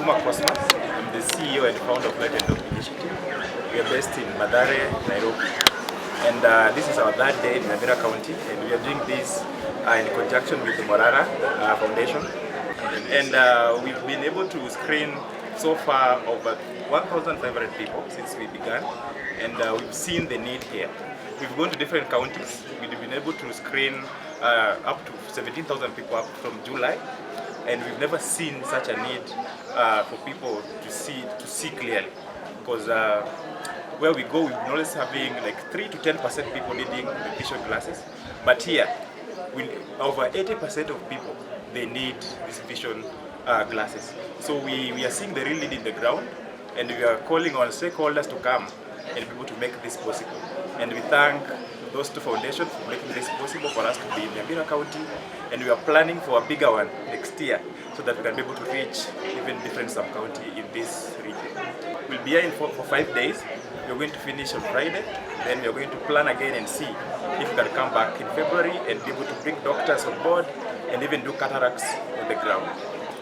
Ouma Cosmas. I'm the CEO and founder of Light and Hope Initiative. We are based in Mathare, Nairobi. And uh, this is our third day in Nyamira County, and we are doing this uh, in conjunction with the Morara uh, Foundation. And uh, we've been able to screen so far over 1,500 people since we began, and uh, we've seen the need here. We've gone to different counties. We've been able to screen uh, up to 17,000 people up from July, and we've never seen such a need uh, for people to see to see clearly. Because uh, where we go, we've been always having like 3 to 10% people needing the vision glasses, but here, we, over 80% of people they need these vision uh, glasses. So we, we are seeing the real need in the ground, and we are calling on stakeholders to come and be able to make this possible. And we thank those two foundations for making this possible for us to be in Nyamira County, and we are planning for a bigger one next year so that we can be able to reach even different sub-county in this region. We'll be here in for, for 5 days. We're going to finish on Friday, then we are going to plan again and see if we can come back in February and be able to bring doctors on board and even do cataracts on the ground.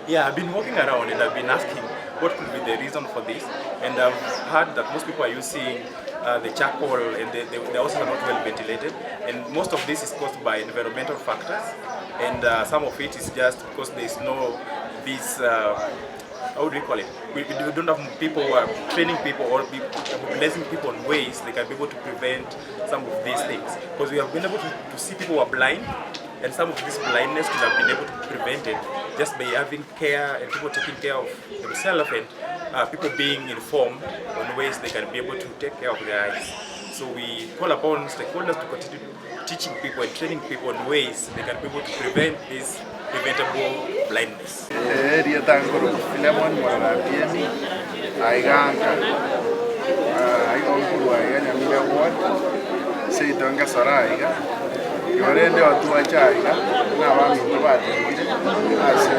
Yeah, I've been walking around and I've been asking what could be the reason for this, and I've heard that most people are using uh, the charcoal and the, the, the houses are not well ventilated, and most of this is caused by environmental factors, and uh, some of it is just because there is no this uh, how do we call it? We, we don't have people who are training people or be mobilizing people on ways they can be able to prevent some of these things. Because we have been able to, to see people who are blind, and some of this blindness could have been able to be prevented just by having care and people taking care of themselves and uh, people being informed on ways they can be able to take care of their eyes. So we call upon stakeholders to continue teaching people and training people on ways they can be able to prevent this preventable blindness. Erieta nkorokwa Filemon Mwararapieni, aiga nka aiga nkorwa aiga Nyamira ward, seito ngesora aiga, igo rende otwache aiga buna abaminto batebire ase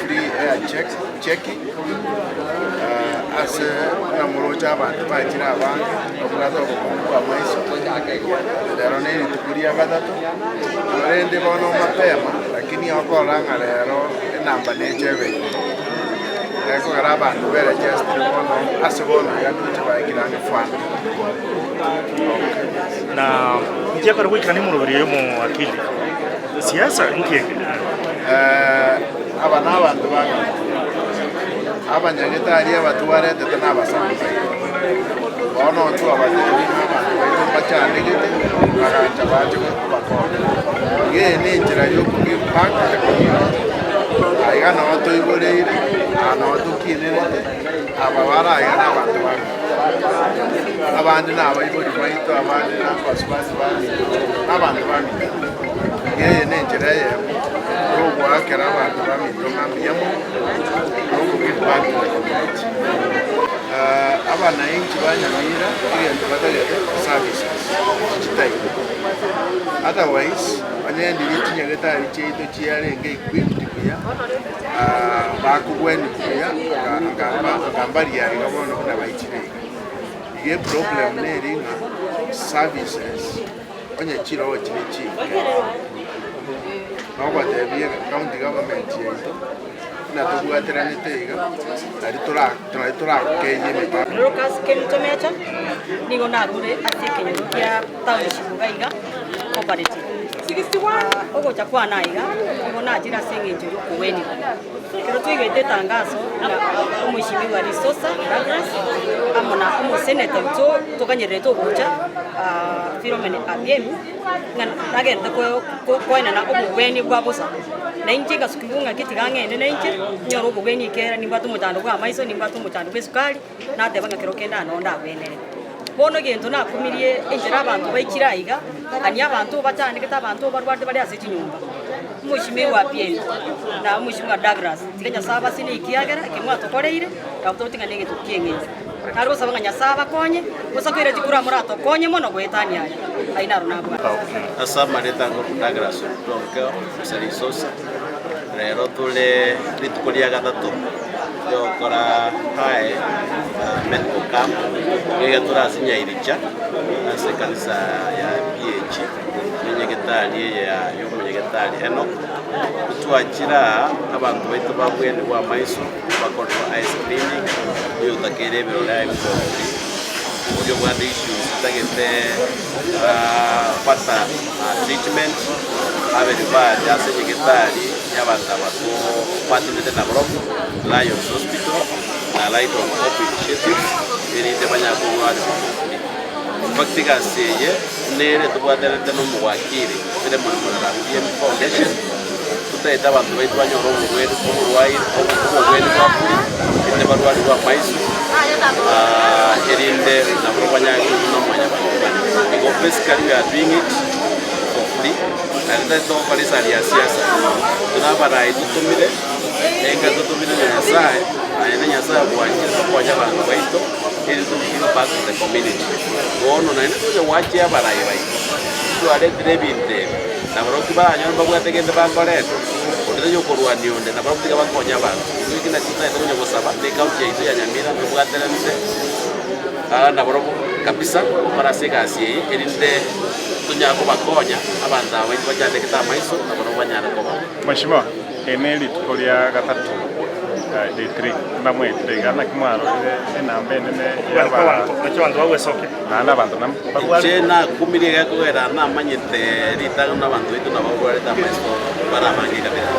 free air check checking ase buna moroche abanto bachire abange babwate obokong'u bwa amaiso, rero ne rituko ria gatato, igo rende bono mapema lakini okorora ng'a rero enamba neche ebe igoro, ekogera abanto beregestire bono ase bono iga ndoche baikire ang'e fund. Na inki akore goikera nemoroberi y'omoakili? Siasa inki eke? Aba nabanto bang'ana, abanyagetari aba twaretete nabasani baito. Bono twabatebirie ng'a abanto baito mbachandegete, bagancha bache kobakonya. Iga eye nenchera y'oko give back to the community. Aiga noo toiboreire, aa noo tokinerete, aba bare aiga nabanto bang'ana. Abande nabaibori baito, abande nabasubati baminto, nabanto baminto. Iga eye nenchera eyemo yogoakera abanto baminto ng'a mbuya mono, na oko give back to the community. Abanainchi ba Nyamira egento batagete services chitaiyo. Otherwise onye ndiria chinyagetari chiaito chiarenge equipped buya, bakobwenia buya anga mbaria iga bono buna baichire iga. Iga eproblem neri ng'a services onye chirogo chire chinke, nogotebia county government yaito buna tobwateranete iga, nari tora nari torakeyie emepango. Dorcas Kemunto Mecha, nigo narure ase ekenyoro gia township iga iga cooperative. Ah, ogocha kwane aiga nigo nachire ase eng'encho ya okogweniwa. Ekero twaigwete etangaso ng'a omweshimiwa Risosa Douglas amo na omoseneta oito tokanyererete ogocha ah, Philomena Abiemi ng'a nagente ko- ko- koenana obogweni bwa bosa. Na inche ngasukigwa ng'aki tiga ng'ende na inche, nyore obogweni ekiagera nimbwate omochando bwa amaiso, nimbwate omochando bwa esukari, nateba ng'a kero kende aa noo ndagwenere. Bono egento nakumirie enchera abanto baichire aiga, ania abanto bachandegete abanto barwarete bare ase chinyomba. Omweshimiwa Apieni na omweshimiwa Douglas, tiga Nyasae abasenie ekiagera eke mwatokoreire, nabo toroche ng'a negento ki'eng'encho. Nare gosaba ng'a Nyasae abakonye, gose koira chikura moratokonye mono goetania aya. Ayio naro nabwate. Ase amareta ng'o Douglas Odutonkeo ase risosa, rero tore rituko ria gatato riogokora eye medical camp, nigo tore ase Nyairicha ase ekanisa ya PAG, ne enyagetari eye ya omonyagetari Enock, twachire aa abanto baito babwenigwe amaiso bakorerwa eye scan. screening, oyotakeire ebirore aye bikong'u, oria obwate issues chitagete further treatment abe referred ase nyagetari ya abanto aba tobwatanete nabarobwo, Lions Hospital na Light of Hope Initiative, erinde banyare korwari bokong'u. In fact egasi eye nere tobwatanete na omowakili Philemon Murara BM Foundation, totaete abanto baito banyore oborweri oborwaire obogweni bwa bure, erinde barwarigwe amaiso, erinde nabwo banyare kobuna mwanyabanto bane. Igo basically we are doing it for free, naende tari togokora esari ya siasa, intwe na abarai totomire, enka totomire na Nyasaye, naende Nyasaye obwanchire tokonye abanto baito, erinde to give back to the community. Bono naende tonya goachia abarai baito, twaretire ebinto ebi, na barobwo tibaranyore mbabwate gento bakoreta, onde tari okorwania onde, na barobwo tiga bakonye abanto. Intwe eki nakio totaete konya gosaba, na ecounty yaito ya Nyamira ntobwaterente nabarobwo kabisa gokora ase egasi eye, erinde tonyare kobakonya abanto aba baito bachandegete amaiso, na barobwo banyare koba. Mheshimiwa, eri ne rituko ria gatato, day three, buna mwaetire iga, naki mwarorire enamba enene y'aba Naki abanto bagwesokia. naende abanto na barware. Inche nakumirie gekogera namanyete ritang'ani buna abanto baito nabo barwarete amaiso bare abange kabisa.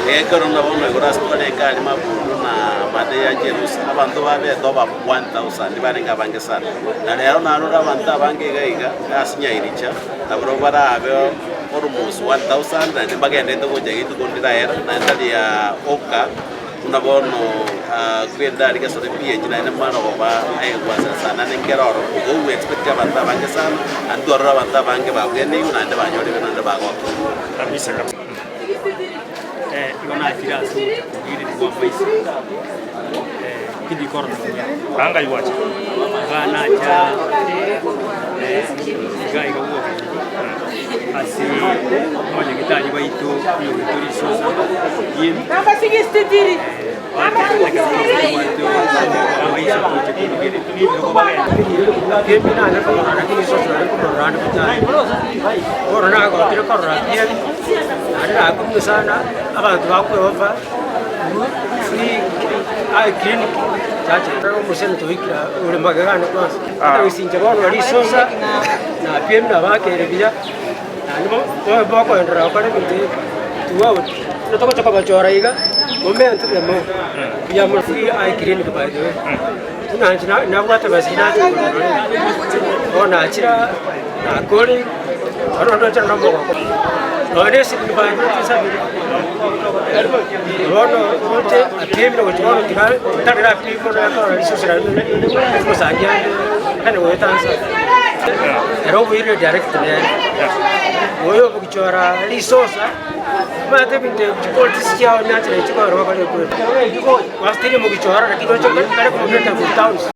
Gekero buna bono igoro ase twarenge aria Mabundu na Made ya Jerusa, abanto babete over 1000 barenge abange sana. Na rero narore abanto abange iga iga ase Nyairicha, nabarobwo barabe almost 1000 naende mbagenderete gocha rituko ndiraera, naende tari ya oka buna bono kwenda aria gesore PH naende marogoba aegwansa sana na nkere oro, igo we expect abanto abange sana, naende twarora abanto abange babweneirwe naende banyorire naende bagokire. Kabisa kabisa. Igo nachire ase ogocha kobwirerigwa amaiso, tindi korora buya. Anga igwacha. Iga nacha iga iga bwogengi ase abanyagitari baito oyo oito risosa yemi amaiso toche korigereria. Kiembi nanye korora lakini risosa nari komorora ande butari. Bono nagokire korora kiembi, naende nakumia sana abanto bakwehova free eye clinic chache omoseneta oikire ore magega ane kwanza. Ata gosincha bono risosa na kiembi nabakere buya, naende bokoenderea gokora ebinto ebi throughout. Buna togocha kobachora iga, momente emo buya mono free eye clinic by the way. Buna inche nabwate besa nacha korora bono nachire nakore bono ndoche na omogoko nonye na esimi by the way tinsabiri bono roche apimire gochia bono tiga ntari rapimwa nonya korora risosa riane omosangi ande tari goetansa ere oboirire direct nere oyo ogochora risosa omanyete ebinto ebi chipolitics chiao nachire chikoro bakore kweri wasitiri mogichora lakini oche kare komobeka good towns.